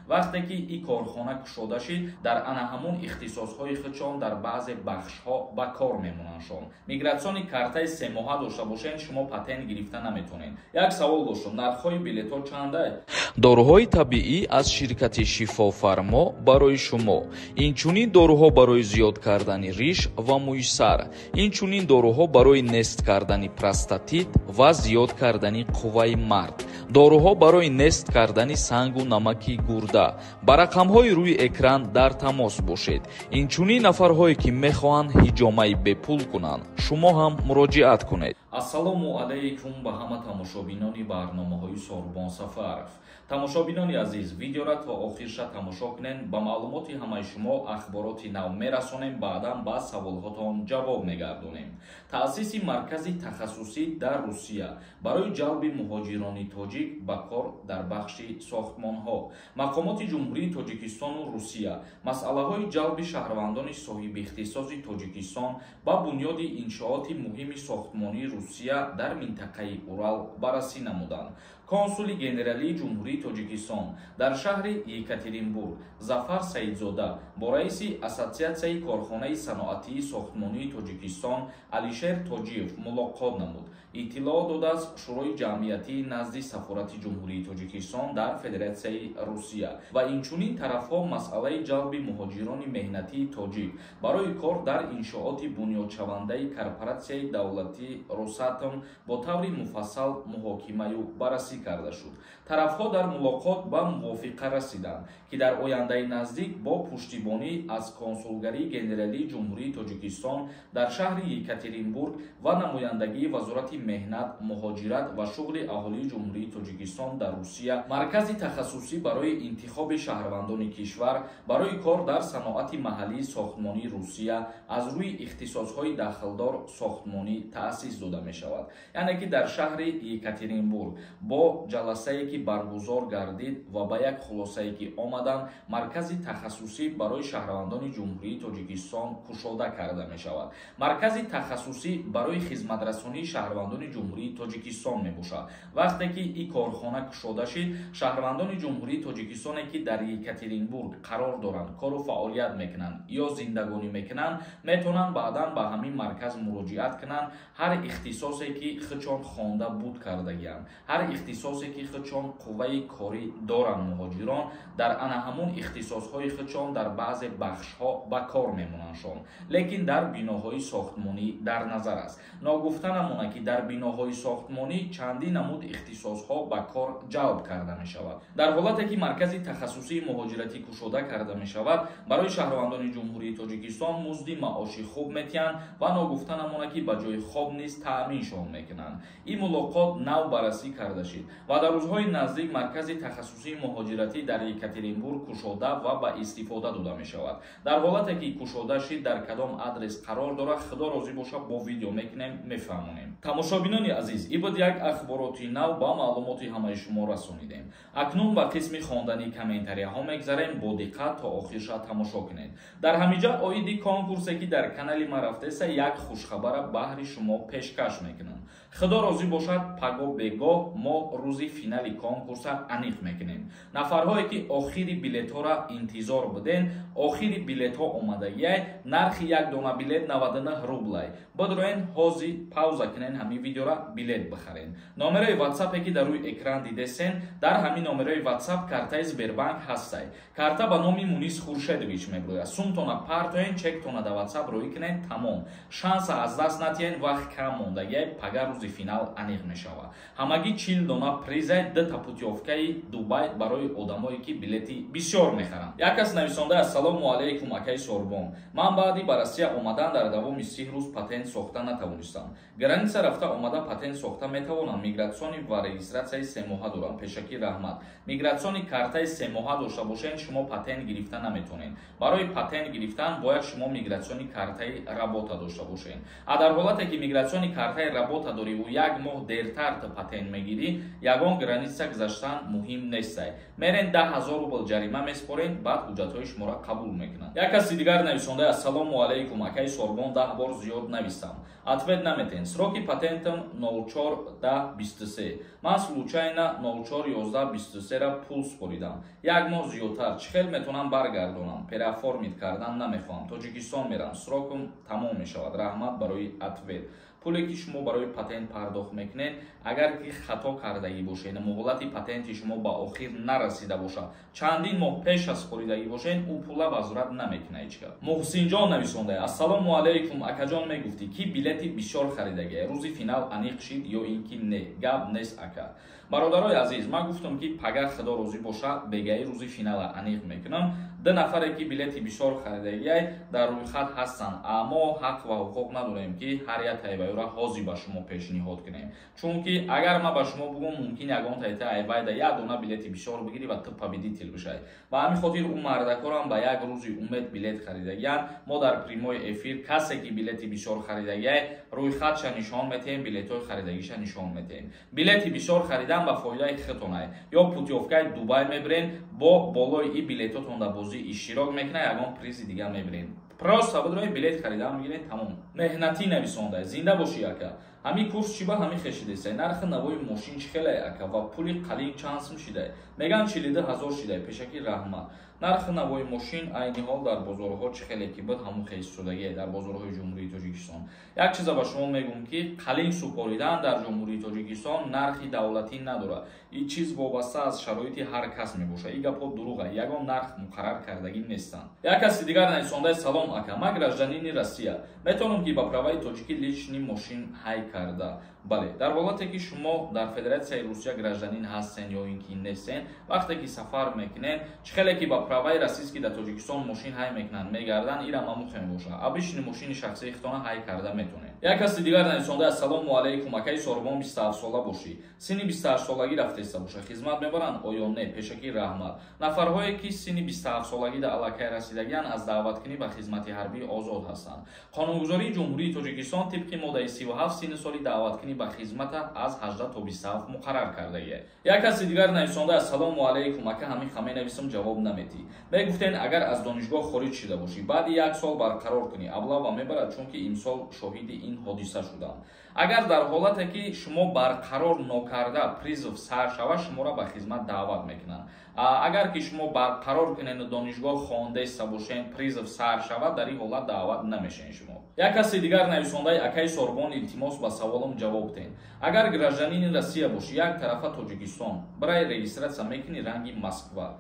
Вақте ки ин корхона кушода шид, дар ана ҳамун ихтисосҳои худшон дар баъзе бахшҳо ба кор мемонандшон. Мигратсиони картаи семоҳа дошта бошед, шумо патент гирифта наметонед. Як савол доштум: нархҳои билетҳо чанда? Доруҳои табиӣ аз ширкати Шифофармо барои шумо. Инчунин доруҳо барои зиёд кардани риш ва мӯи сар, инчунин доруҳо барои нест кардани простатит ва зиёд кардани қувваи мард, доруҳо барои нест кардани сангу намаки гурда. Ба рақамҳои рӯи экран дар тамос бошед. Инчунин нафарҳое, ки мехоҳанд ҳиҷомаи бепул кунанд, шумо ҳам муроҷиат кунед. Ассалому алайкум ба ҳама тамошобинони барномаҳои Сорбон Сафаров. Тамошобинони азиз, видеора то охирша тамошо кунед. Ба маълумоти ҳамаи шумо ахбороти нав мерасонем, баъдан ба саволҳотон ҷавоб мегардонем. Таъсиси маркази тахассусӣ дар Русия барои ҷалби муҳоҷирони тоҷик ба кор дар бахши сохтмонҳо. Мақомоти Ҷумҳурии Тоҷикистону Русия масъалаҳои ҷалби шаҳрвандони соҳибихтисоси Тоҷикистон ба бунёди иншооти муҳими сохтмонии Русия дар минтақаи Урал баррасӣ намуданд. Консули генералии Ҷумҳурии Тоҷикистон дар шаҳри Екатеринбург Зафар Саидзода бо раиси Ассотсиатсияи корхонаи саноатии сохтмонии Тоҷикистон Алишер Тоҷиев мулоқот намуд. Иттилоъ додааст Шӯрои ҷамъиятии назди Сафорати Ҷумҳурии Тоҷикистон дар Федератсияи Русия. Ва инчунин тарафҳо масъалаи ҷалби муҳоҷирони меҳнатии тоҷик барои кор дар иншооти бунёдшавандаи корпоратсияи давлатии Росатом бо таври муфассал муҳокимаю баррасӣ карда шуд. Тарафҳо дар мулоқот ба мувофиқа расиданд, ки дар ояндаи наздик бо пуштибонӣ аз Консулгарии генералии Ҷумҳурии Тоҷикистон дар шаҳри Екатеринбург ва намояндагии Вазорати меҳнат, муҳоҷират ва шуғли аҳолии Ҷумҳурии Тоҷикистон дар Русия маркази тахассусӣ барои интихоби шаҳрвандони кишвар барои кор дар саноати маҳаллии сохтмонии Русия аз рӯи ихтисосҳои дахлдор сохтмонӣ таъсис дода мешавад. Яъне ки дар шаҳри Екатеринбург бо ҷаласае, ки баргузор гардид ва ба як хулосае, ки омаданд, маркази тахассусӣ барои шаҳрвандони Ҷумҳурии Тоҷикистон кушода карда мешавад. Маркази тахассусӣ барои хизматрасонии шаҳрвандони Ҷумҳурии Тоҷикистон мебошад. Вақте ки ин корхона кушода шид, шаҳрвандони Ҷумҳурии Тоҷикистоне, ки дар Екатеринбург қарор доранд, кору фаъолият мекунанд ё зиндагонӣ мекунанд, метавонанд баъдан ба ҳамин марказ муроҷиат кунанд. Ҳар ихтисосе, ки худшон хонда буд кардагианд, ҳар ихтисосе, ки худшон қувваи корӣ доранд, муҳоҷирон дар ана ҳамун ихтисосҳои худшон дар баъзе бахшҳо ба кор мемонандшон, лекин дар биноҳои сохтмонӣ дар назар аст. Ногуфта намонад, ки дар биноҳои сохтмонӣ чандин намуд ихтисосҳо ба кор ҷалб карда мешавад. Дар ҳолате ки маркази тахассусии муҳоҷиратӣ кушода карда мешавад, барои шаҳрвандони Ҷумҳурии Тоҷикистон музди маоши хуб метиҳанд ва ногуфта намонад, ки ба ҷои хоб низ таъминшон мекунанд. Ин мулоқот нав баррасӣ карда шид ва дар рӯзҳои наздик маркази тахассусии муҳоҷиратӣ дар Екатеринбург кушода ва ба истифода дода мешавад. Дар ҳолате ки кушода шид, дар кадом адрес қарор дорад, худо розӣ бошад, бо видео мекунем, мефаҳмонем. Тамошобинони азиз, ин буд як ахбороти нав ба маълумоти ҳамаи шумо расонидем. Акнун ба қисми хондани комментарияҳо мегзарем. Бо диққат то охирша тамошо кунед. Дар ҳамиҷа оиди конкурсе, ки дар канали ма рафтеса, як хушхабара баҳри шумо пешкаш мекунам. Худо розӣ бошад, паго бегоҳ мо рӯзи финали конкурса аниқ мекунем. Нафарҳое, ки охири билетҳоро интизор буден, охири билетҳо омадагиай, нархи як дона билет 99 рублай. Бидроен, ҳозир пауза кунен ҳамин видеора, билет бихарен. Номерои ватсапе, ки дар рӯи экран дидесен, дар ҳамин номерои ватсап картаи Сбербанк ҳастай. Карта ба номи Мунис Хуршедович меброяд. Сумтона партоен, чектона дар ватсап рӯй кунен, тамом. Шанса аз даст натиҳен, вақт кам мондагиай, пага рӯзи финал аниқ мешавад. Ҳамагӣ 40 дона призай, дута путёвкаи Дубай барои одамое, ки билети бисёр мехаранд. Як кас нависонда: ассалому алайкум, акаи Сорбон, ман баъди ба Россия омадан дар давоми 30 рӯз патент сохта натавонистам. Граница рафта омада патент сохта метавонам? Мигратсиони ва регистратсияи семоҳа дорам. Пешакӣ раҳмат. Мигратсиони картаи семоҳа дошта бошед, шумо патент гирифта наметавонед. Барои патент гирифтан бояд шумо мигратсиони картаи работа дошта бошед. А дар ҳолате ки мигратсиони картаи работа доред, дорӣ, як моҳ дертар ту патент мегирӣ, ягон граница гузаштан муҳим нестай. Мерен 10 000 рубл ҷарима меспорен, баъд ҳуҷҷатҳои шуморо қабул мекунанд. Як каси дигар нависонда: «Ассалому алайкум, акаи Сорбон, 10 бор зиёд нависам, ответ наметен. Сроки патентам 04.10.23, ман случайно 04.11.23 пул споридам, як моҳ зиёдтар. Чӣ хел метавонам баргардонам? Переоформить кардан намехоҳам, Тоҷикистон мерам, срокам тамом мешавад. Раҳмат барои ответ». Пуле ки шумо барои патент пардохт мекунед, агар ки хато кардагӣ бошед, муҳлати патенти шумо ба охир нарасида бошад, чандин моҳ пеш аз супоридагӣ бошед, ӯ пула возврат намекунад ҳеҷ кас. Муҳсинҷон нависонда: «Ассалому алайкум, акаҷон, мегуфтӣ, ки билети бисёр харидагия, рӯзи финал аниқ шид ё ин ки не?» Гап нест, ака. Бародарои азиз, ман гуфтам, ки пага, худо розӣ боша, бегаи рӯзи финала аниқ мекунам. Ду нафаре ки билети бисёр харидагиай, дар рӯйхат ҳастанд, аммо ҳақ ва ҳуқуқ надорем, ки ҳар як тайваёра ҳозир ба шумо пешниҳод кунем, чунки агар ман ба шумо бугум, мумкин ягон тайта айвайда як дона билети бисёр бигирӣ ва ту победитель бишавӣ. Ба ҳамин хотир ӯ мардакорам ба як рӯзи умед билет харидагиянд. Мо дар прямой эфир касе ки билети бисёр харидагиай, рӯйхатша нишон метиҳем, билетҳои харидагиша нишон метиҳем. Билети бисёр харидан ба фоидаи худтонай: ё путёвкаи Дубай мебирен, бо болои и билетотон дар бозӣ иштирок мекунад, ягон призи дига мебирен. Просто бидрои билет харидан мегирен, тамом. Меҳнатӣ нависонда: «Зинда бошӣ, ака. Ҳамин курс чӣ ба ҳамин хешидесай? Нархи навои мошин чӣ хеле, ака, ва пули қалин чанд сум шидай? Меган 42 000 шидай. Пешакӣ раҳмат». Нархи навои мошин айни ҳол дар бозорҳо чӣ хеле ки буд, ҳамун хел истодагие дар бозорҳои Ҷумҳурии Тоҷикистон. Як чиза ба шумо мегӯм, ки қалин супоридан дар Ҷумҳурии Тоҷикистон нархи давлатӣ надорад. Ин чиз вобаста аз шароити ҳар кас мебошад. Ин гапҳо дурӯға, ягон нарх муқаррар кардагӣ нестанд. Як каси дигар нависондаи: «Салом, ака, ман гражданини Россия, метавонам ки ба праваи тоҷикӣ личный мошин ҳай карда?» Бале, дар ҳолате ки шумо дар Федератсияи Русия гражданин ҳастен ё ин ки нестен, вақте ки сафар мекунен, чӣ хеле ки ба праваи российский дар Тоҷикистон мошин ҳай мекунанд, мегарданд, ирам ҳамун мебошад. Обычный мошини шахсии худтона ҳай карда метонед. Як каси дигар нависонда: «Ассалому алайкум, акаи Сорбон, 27 сола бошӣ, синни 28 солагӣ рафтеста боша, хизмат мебаранд оё не? Пешакӣ раҳмат». Нафарҳое ки синни 27 солагӣ дар аллакай расидагианд, аз даъваткунӣ ба хизмати ҳарбӣ озод ҳастанд. Қонунгузории Ҷумҳурии Тоҷикистон тибқи моддаи 37 синни соли даъваткунӣ ба хизмата аз 18 то 27 муқаррар кардагия. Як каси дигар нависонда: «Ассалому алайкум, ака, ҳамин хаме нависам, ҷавоб наметӣ. Мегуфтен, агар аз донишгоҳ хориҷ шида бошӣ, баъди як сол барқарор кунӣ, облава мебарад, чунки имсол шоҳиди ин ҳодиса шудам». Агар дар ҳолате ки шумо барқарор нокарда призыв сар шавад, шуморо ба хизмат даъват мекунанд. Агар ки шумо барқарор кунену донишгоҳ хондаиста бошен, призыв сар шавад, дар ин ҳолат даъват намешавед шумо. Як каси дигар нависондаи: «Акаи Сорбон, илтимос, ба саволам ҷавоб тен. Агар гражданини Россия бошӣ, як тарафа Тоҷикистон барои регистрация мекунӣ, ранги Москва?»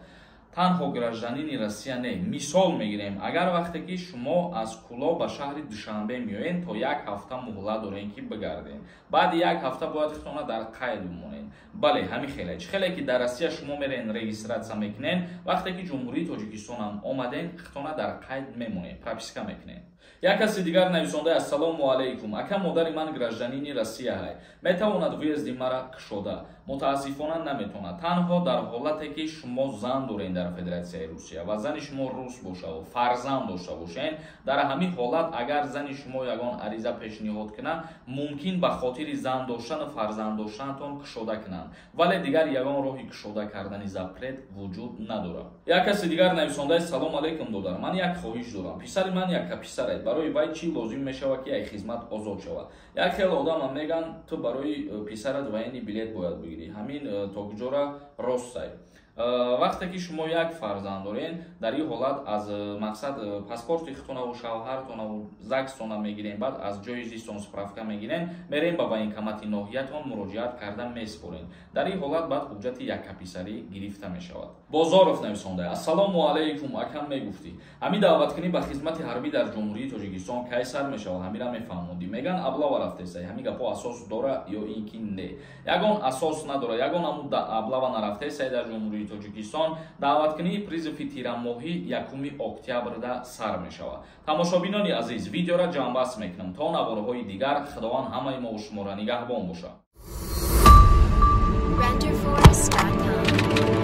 Танҳо гражданини Россия не. Мисол мегирем: агар вақте ки шумо аз Кӯлоб ба шаҳри Душанбе меоед, то як ҳафта муҳлат дорем, ки бигардем. Баъди як ҳафта бояд худтона дар қайд бимонед. Бале, ҳамин хеле. Чӣ хеле ки дар Россия шумо мерен, регистрация мекунед, вақте ки Ҷумҳурии Тоҷикистонам омаден, худтона дар қайд мемонед, прописка мекунед. Як каси дигар нависонда: «Ассалому алайкум, ака, модари ман гражданини Россия ҳай, метавонад въезди мара кушода?» Мутаассифона, наметавонад. Танҳо дар ҳолате ки шумо зан доред дар Федератсияи Русия ва зани шумо рус бошаву фарзанд дошта бошед. Дар ҳамин ҳолат, агар зани шумо ягон ариза пешниҳод кунад, мумкин ба хотири зан доштану фарзанд доштанатон кушода кунанд, вале дигар ягон роҳи кушода кардани запрет вуҷуд надорад. Як каси дигар нависондаи: «Салом алайкум, додар, ман як хоҳиш дорам. Писари ман якка писарай, барои вай чӣ лозим мешавад, ки ай хизмат озод шавад? Як хел одамам меган, ту барои писарат военный билет бояд бигирӣ. Ҳамин то куҷора ростай?» Вақте ки шумо як фарзанд дорен, дар ин ҳолат аз мақсад паспорти худтонаву шавҳартонаву ЗАГСтона мегирем, баъд аз ҷои зистон справка мегирем, мерем ба военкомати ноҳиятон, муроҷиат карда меспорем. Дар ин ҳолат баъд ҳуҷҷати яккаписарӣ гирифта мешавад. Бозоров нависонда: «Ассалому алайкум, акам, мегуфтӣ, ҳамин даъваткунӣ ба хизмати ҳарбӣ дар Ҷумҳурии Тоҷикистон кай сар мешавад? Ҳамира мефаҳмондӣ. Меган, облава рафтесай, ҳамин гапҳо асос дора ё ин ки не?» Ягон асос надора, ягон ҳамун облава нарафтесай дар Ҷумҳурии Тоҷикистон. Даъваткунии призыви тирамоҳӣ 1 октябрда сар мешавад. Тамошобинони азиз, видеора ҷамъбаст мекунам. То наворҳои дигар, Худованд ҳамаи мову шуморо нигаҳбон бошад. Renderforest.com.